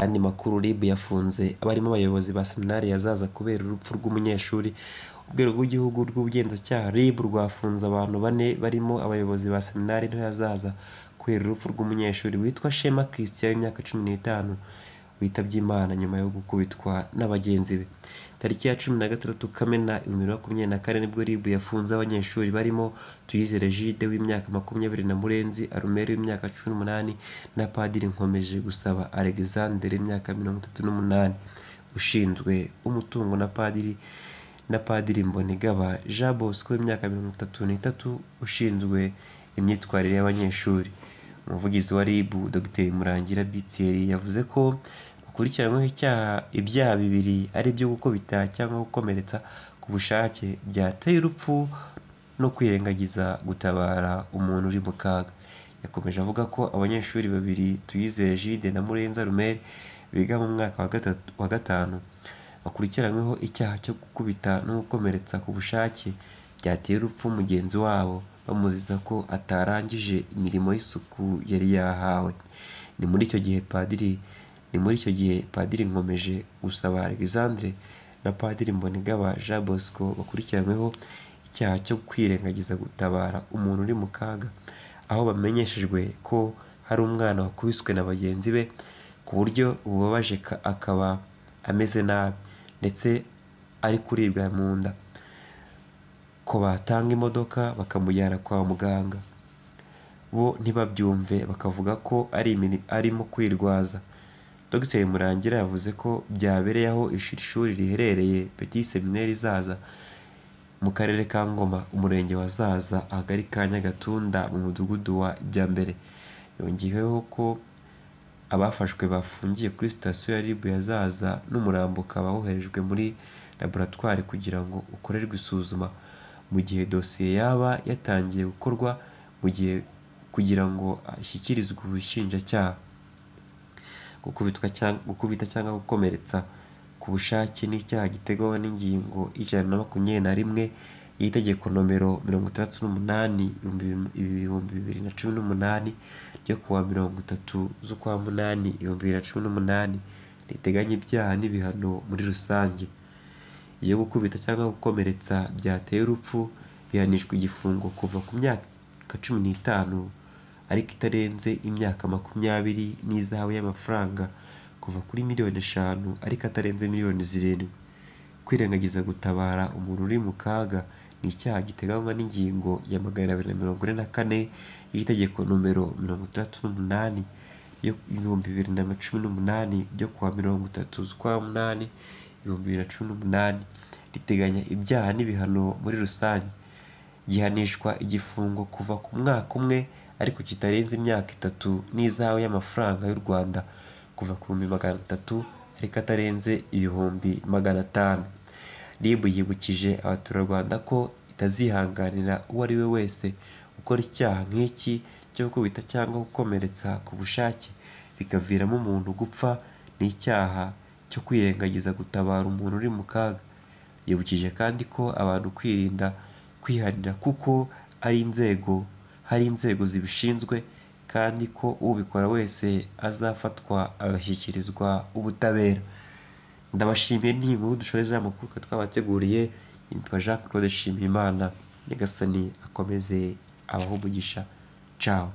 Andi makuru, RIB yafunze abarimo abayobozi ba seminari ya Zaza kubera urupfu rw'umunyeshuri. Urwego rw'Igihugu rw'Ubugenzacyaha RIB rwafunze abantu bane barimo abayobozi ba seminari nto ya Zaza kubera urupfu rw'umunyeshuri witwa Shema Christian w'imyaka 15 witabye Imana nyuma yo gukubitwa na bagenzi be. Tariki ya 16 Kamena 2024 nibwo RIB yafunze abanyeshuri barimo Tuyizere Jide w'imyaka 20 na Murenzi Arumeri w'imyaka 18 na Padiri Nkomeje Gusaba Alexandre w'imyaka 38 ushinzwe umutungo na Padiri Mbonigaba Jean Bosco w'imyaka 33 ushinzwe imyitwarire y'abanyeshuri. Umuvugizi wa RIB Dr Murangira Bitieri yavuze ko bakurikiranyweho ibyaha bibiri ari byo gukubita cyangwa gukomeretsa ku bushake byateye urupfu no kwirengagiza gutabara umuntu uri mu kaga. Yakomeje avuga ko abanyeshuri babiri Tuyizere Jide na Murenzi Arumeri biga mu mwaka wa gatanu bakurikiranyweho icyaha cyo gukubita no gukomeretsa ku bushake byateye urupfu mugenzi wabo bamuziza ko atarangije imirimo y'isuku yari yahawe. Ni muri icyo gihe Padiri Nkomeje Gusaba Alexandre na Padiri Mbonigaba Jean Bosco bakurikiranyweho icyaha cyo kwirengagiza gutabara umuntu uri mu kaga, aho bamenyeshejwe ko hari umwana wakubiswe na bagenzi be ku buryo bubabaje akaba ameze nabi ndetse ari kuribwa mu nda, ko batanga imodoka bakamujyana kwa muganga, bo ntibabyumve bakavuga ko arimo kwirwaza. Dr Murangira yavuze ko byabereye aho ishuri riherereye Petit Seminaire Zaza mu karere ka Ngoma, umurenge wa Zaza, akagari ka Nyagatunda, mu mudugudu wa Jyambere. Yongeyeho ko abafashwe bafungiye kuri sitasiyo ya RIB ya Zaza n'umurambo ukaba woherejwe muri laboratwari kugira ngo ukorerwe isuzuma, mu gihe dosiye yaba yatangiye gukorwa mu gihe kugira ngo ashyikirizwe ubushinjacyaha. Gukubita cyangwa gukomeretsa ku bushake n'icyaha giteganywa n'ingingo 121 y'itegeko nomero 68 2018 ryo kuwa 30 z'ukwa munani 2018 riteganya ibyaha n'ibihano muri rusange. Iyo gukubita cyangwa gukomeretsa byateye urupfu bihanishwa igifungo kuva ku myaka 15 ariko itarenze imyaka 20 n'izahabu y'amafaranga kuva kuri miliyoni 5 ariko atarenze miliyoni 7. Kwirengagiza gutabara umuntu uri mu kaga ni icyaha giteganywa n'ingingo ya 244 y'itegeko nomero 68 yo 2018 ryo kuwa 30 z'ukwa munani 2018 riteganya ibyaha n'ibihano muri rusange. Gihanishwa igifungo kuva ku mwaka umwe ariko kitarenze imyaka 3 n'izahabu y'amafaranga y'u Rwanda kuva ku 300,000 ariko atarenze 500,000. RIB yibukije abaturarwanda ko itazihanganira uwo ari we wese ukora icyaha nk'iki cyo gukubita cyangwa gukomeretsa ku bushake bikaviramo umuntu gupfa n'icyaha cyo kwirengagiza gutabara umuntu uri mu kaga. Yibukije kandi ko abantu kwirinda kwihanira kuko hari inzego zibishinzwe kandi ko ubikora wese azafatwa agashyikirizwa ubutabera. Ndabashimiye ni inkuru dushoreza amakuru twabateguriye. Yitwa Jean Claude Shimimana. Nyagasani akomeze abahe umugisha. Ciao.